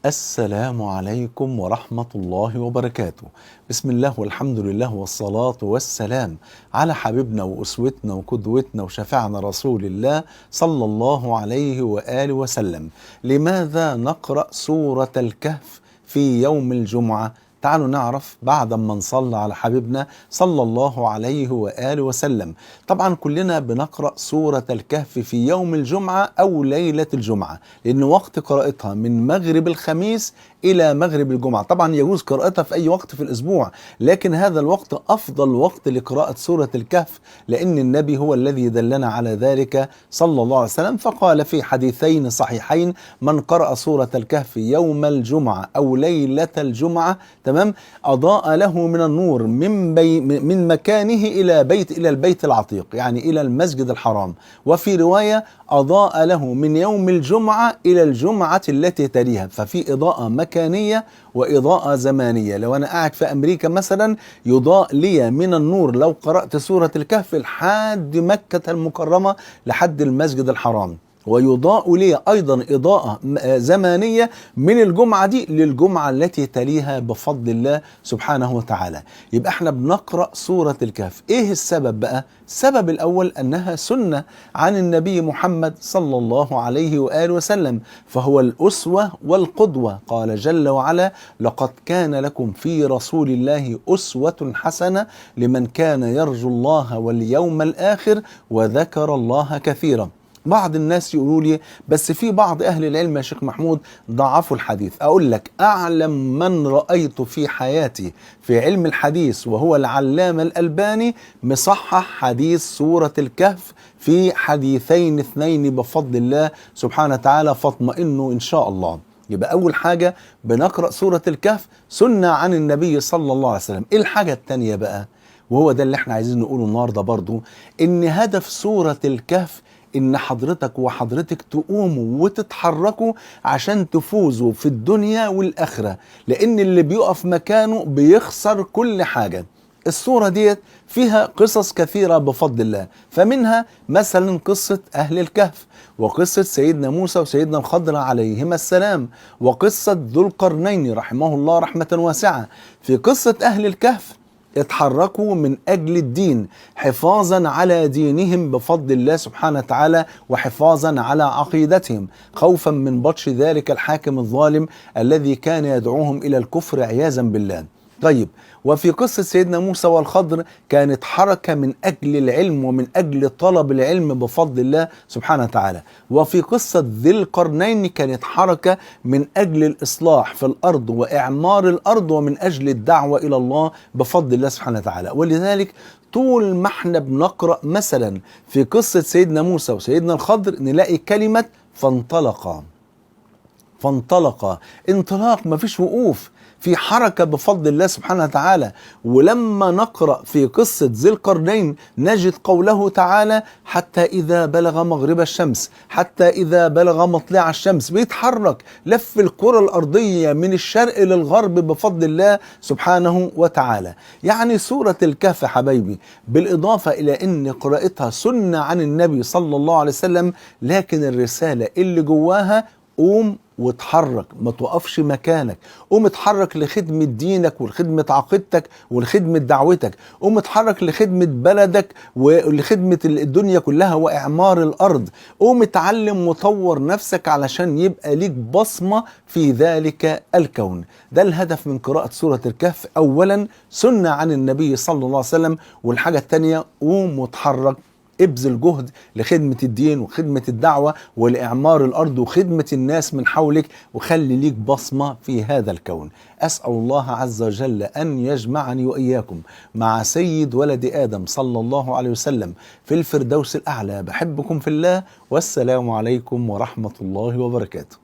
السلام عليكم ورحمة الله وبركاته. بسم الله والحمد لله والصلاة والسلام على حبيبنا وأسوتنا وقدوتنا وشفيعنا رسول الله صلى الله عليه وآله وسلم. لماذا نقرأ سورة الكهف في يوم الجمعة؟ تعالوا نعرف بعد ما نصلي على حبيبنا صلى الله عليه وآله وسلم. طبعا كلنا بنقرأ سورة الكهف في يوم الجمعة أو ليلة الجمعة، لأن وقت قراءتها من مغرب الخميس إلى مغرب الجمعة. طبعا يجوز قراءتها في أي وقت في الأسبوع، لكن هذا الوقت أفضل وقت لقراءة سورة الكهف، لأن النبي هو الذي دلنا على ذلك صلى الله عليه وسلم، فقال في حديثين صحيحين: من قرأ سورة الكهف يوم الجمعة أو ليلة الجمعة، تمام، أضاء له من النور من مكانه إلى البيت العتيق، يعني إلى المسجد الحرام. وفي رواية: أضاء له من يوم الجمعة إلى الجمعة التي تليها. ففي إضاءة مكانية وإضاءة زمانية. لو أنا قاعد في أمريكا مثلا يضاء لي من النور لو قرأت سورة الكهف لحد مكة المكرمة، لحد المسجد الحرام. ويضاء لي أيضا إضاءة زمانية من الجمعة دي للجمعة التي تليها بفضل الله سبحانه وتعالى. يبقى احنا بنقرأ سورة الكهف. ايه السبب بقى؟ السبب الأول أنها سنة عن النبي محمد صلى الله عليه وآله وسلم، فهو الأسوة والقدوة. قال جل وعلا: لقد كان لكم في رسول الله أسوة حسنة لمن كان يرجو الله واليوم الآخر وذكر الله كثيرا. بعض الناس يقولوا لي بس في بعض أهل العلم يا شيخ محمود ضعفوا الحديث. أقول لك أعلم من رأيت في حياتي في علم الحديث وهو العلامة الألباني مصحح حديث سورة الكهف في حديثين اثنين بفضل الله سبحانه وتعالى، فاطمئنوا إن شاء الله. يبقى أول حاجة بنقرأ سورة الكهف سنة عن النبي صلى الله عليه وسلم. إيه الحاجة التانية بقى؟ وهو ده اللي احنا عايزين نقوله النهاردة برضو، إن هدف سورة الكهف إن حضرتك وحضرتك تقوموا وتتحركوا عشان تفوزوا في الدنيا والآخرة، لأن اللي بيقف مكانه بيخسر كل حاجة. الصورة ديت فيها قصص كثيرة بفضل الله، فمنها مثلا قصة أهل الكهف، وقصة سيدنا موسى وسيدنا الخضر عليهما السلام، وقصة ذو القرنين رحمه الله رحمة واسعة. في قصة أهل الكهف اتحركوا من أجل الدين حفاظا على دينهم بفضل الله سبحانه وتعالى، وحفاظا على عقيدتهم، خوفا من بطش ذلك الحاكم الظالم الذي كان يدعوهم إلى الكفر عياذا بالله. طيب، وفي قصة سيدنا موسى والخضر كانت حركة من أجل العلم ومن أجل طلب العلم بفضل الله سبحانه وتعالى. وفي قصة ذي القرنين كانت حركة من أجل الإصلاح في الأرض وإعمار الأرض ومن أجل الدعوة إلى الله بفضل الله سبحانه وتعالى. ولذلك طول ما احنا بنقرأ مثلا في قصة سيدنا موسى وسيدنا الخضر نلاقي كلمة فانطلقا، فانطلقا، انطلاق، مفيش وقوف، في حركة بفضل الله سبحانه وتعالى. ولما نقرأ في قصة ذي القرنين نجد قوله تعالى: حتى إذا بلغ مغرب الشمس، حتى إذا بلغ مطلع الشمس. بيتحرك، لف الكرة الأرضية من الشرق للغرب بفضل الله سبحانه وتعالى. يعني سورة الكهف حبايبي، بالإضافة إلى أن قراءتها سنة عن النبي صلى الله عليه وسلم، لكن الرسالة اللي جواها قوم واتحرك، ما توقفش مكانك، قوم اتحرك لخدمة دينك ولخدمة عقيدتك ولخدمة دعوتك، قوم اتحرك لخدمة بلدك ولخدمة الدنيا كلها وإعمار الأرض، قوم اتعلم وطور نفسك علشان يبقى ليك بصمة في ذلك الكون. ده الهدف من قراءة سورة الكهف. أولا سنة عن النبي صلى الله عليه وسلم، والحاجة التانية قوم واتحرك، ابذل جهد لخدمة الدين وخدمة الدعوة ولإعمار الأرض وخدمة الناس من حولك، وخلي ليك بصمة في هذا الكون. أسأل الله عز وجل أن يجمعني وإياكم مع سيد ولد آدم صلى الله عليه وسلم في الفردوس الأعلى. بحبكم في الله، والسلام عليكم ورحمة الله وبركاته.